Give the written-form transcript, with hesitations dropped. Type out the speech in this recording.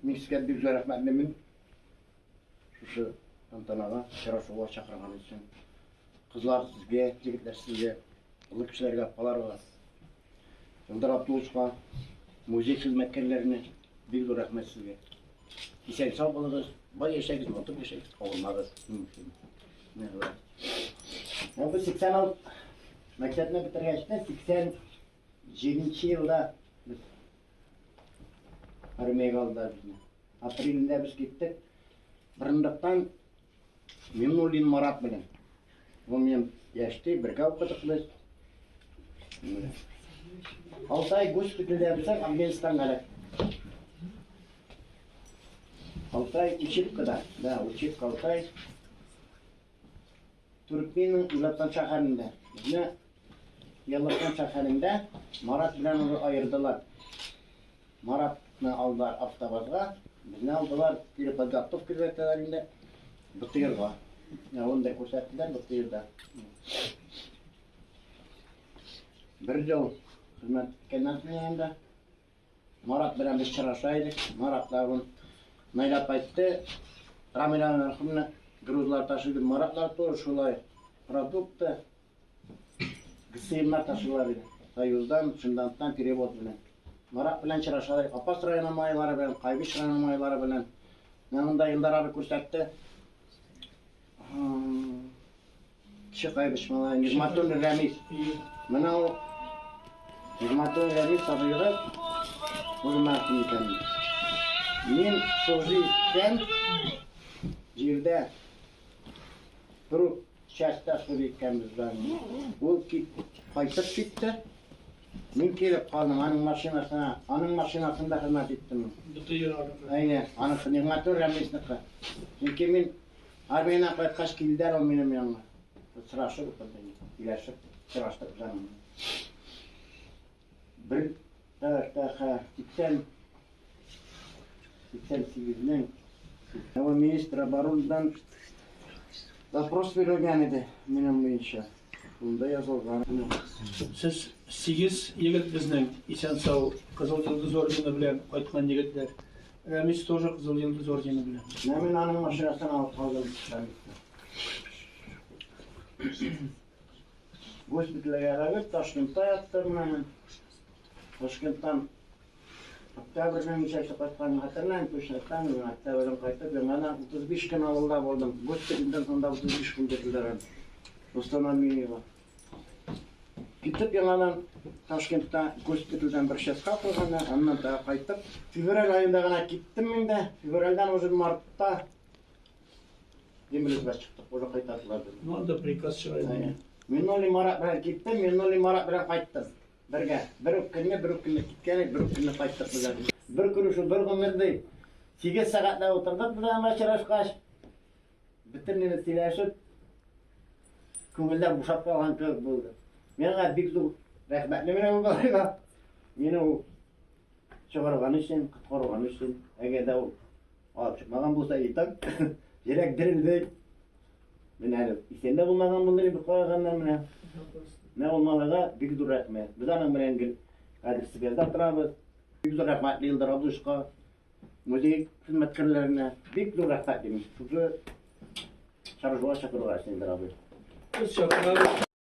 Мин сезгә бик зур рәхмәтлемен. Шушы тантанага, очрашуга чакырган өчен. Кызлар сезгә, егетләр сезгә, олы кешеләргә, апаларга, Илдар Абдулловичка, музей хезмәткәрләренә бик зур рәхмәт сезгә. Исән сау булыгыз, бай яшәгез, матур яшәгез, авырмагыз. Менә бу 86 мәктәпне бетергәч тә 87 елда без армиягә алдылар безне. Апрелендә без киттек. Борындыктан Миңнуллин Марат белән. Ул минем яшьти, бергә укыдык без. Алтай госпитальдә бетсәк, Афганистанга эләктек. Алтай учебкада, да, учебка Алтай. Төркмениянең Илатан шәһәрендә. Безне Еллатан шәһәрендә Марат белән уже аердылар. Маратны алдылар автобазга, безне алдылар, переподготовка дип әйтәләр инде, БТРга. Менә аны да күрсәттеләр БТРда. Бер ел хезмәт иткәннән соң анда Марат белән без чыраша идек. Марат тагын Наилә апа әйтте, Рамилә мәрхүмне грузлар ташыйды. Маратлар тоже шулай продукты, Сыерлар ташыйлар иде. Союздан, Шымданттан перевод белән. Марат белән чырашалар, Апас районы майлары белән, Кайбыч районы майлары белән. Менә монда Илдар абый күрсәтте. Кече Кайбыч малае, Нигматуллин Рәмис. Менә ул Нигматуллин Рәмис абыйга ул мәрхүм икән. Мин служи иткән җирдә бер үк Частьта служить иткәнбез без. Ул кит, кайтып китте. Мин килеп калдым аның машинасына, аның машинасында хезмәт иттем. БТР аныкы. Әйе, аныкы Нигъмәтулла Рәмисныкы. Чөнки мин армиядән кайткач килделәр ул минем янга. Очрашып утырдык, сөйләшеп, очраштык без аның белән. Бер тәхә 80 88-нең Яңа министр оборонадан запрос бирелгән иде минем буенча. Шунда язылган. Сез сигез егет безнең исән-сау Кызыл Йолдыз ордены белән кайткан егетләр. Рәмис тоже Кызыл Йолдыз ордены белән. Менә мин аның машинасын алып калдым. Рәмисне. Госпитальгә эләгеп, Ташкентта яттым менә мин. Ташкенттан октябрьнең ничәсе кайтканын хәтерләмим, точно әйтәм, мин октябрьдән кайтып, яңадан 35 көн авылда булдым. Госпитальдән соң да 35 көн бирделәр әле. Восстановлениега. Китеп яңадан Ташкентта госпитальдән бер часка куйганнар, аннан тагы кайтып, февраль аенда гына киттем мин дә. Февральдән уже мартта Дембелебезгә чыктык, уже кайтардылар безне. Ну, анда приказ чыга иде. Миннуллин Марат белән киттем, Миннуллин Марат белән кайттым. Бергә. Бер үк көнне, бер үк көнне киткән идек, бер үк көнне кайттык без әле. Бер күрешү, бер гомер ди. 8 сәгатьләп утырдык без аңа очрашкач. Бөтен мине сөйләшеп, күңелләр бушап калган кебек булды. Мин аңа бик зур рәхмәтле менә ул малайга. Мине ул чыгарган өчен, коткарган өчен. Әгәр дә ул алып чыкмаган булса, и так йөрәк дерелди. Менә әле исән дә булмаган булыр инде караганнан менә. Менә ул малайга бик зур рәхмәт. Без аның белән гел хәзер связьда торабыз. Бик зур рәхмәтле Илдар Абдушка, музей хезмәткәрләренә бик зур рәхмәт дим. Шушы чарышуга чакыруга Илдар абый. Без чакырабыз.